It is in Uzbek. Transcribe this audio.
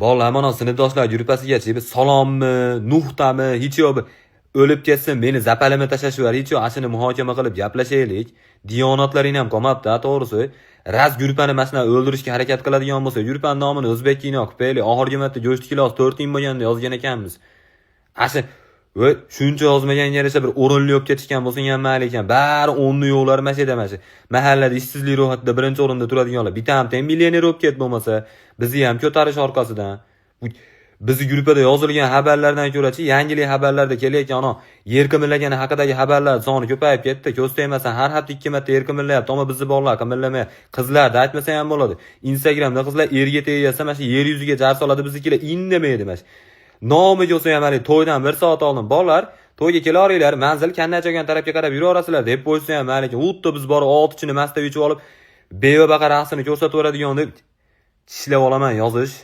Bolalar, mana sinfdoshlar gruppasigachi bir salommi, nuqtami, hech yo'q, bir o'lib ketsin, meni zapalimni tashlashib, hech yo'q, ashuni muhokama qilib gaplashaylik. Diyonatlaring ham qolmabdi, to'g'risi. Raz gruppani mana shunaqa o'ldirishga harakat qiladigan bo'lsa, gruppani nomini o'zbek kino qilib qo'yaylik. Oxirgi marta go'sht kilosi 4 ming bo'lganda yozgan ekanmiz. Ashu va shuncha yozmaganga yarasha bir o'rinli bo'lib ketishgan bo'lsang ham mayli ekan. Bari o'nni yo'qlar mana shu yerda, mana shu. Mahallada ishsizlik ro'yxatida birinchi o'rinda turadiganlar. Bitta ham ten millioner bo'lib ket bo'lmasa, bizni ham ko'tarish orqasidan. Bu bizni gruppada yozilgan xabarlardan ko'rachi, yangilik xabarlarda kelayotgan ana yer qimirlagani haqidagi xabarlar soni ko'payib ketdi. Ko'z tegmasin, har hafta 2 marta yer qimirlayapti, ammo bizni bolalar qimirlamayapti. Qizlarda aytmasa ham bo'ladi. Instagramda qizlar erga tegsa, mana shu yer yuziga jar soladi, biznikilar indamaydi mana shu. Nomiga bo'lsa ham haligi to'ydan 1 soat oldin bolalar to'yga kelaveringlar, manzil Kandachogan tarafga qarab yuraverasizlar deb qo'ysa ham mayli ekan. Xuddi biz borib oltichini mastab ichib olib, beva baqa raqsini ko'rsataveradigan deb tishlab olaman yozish.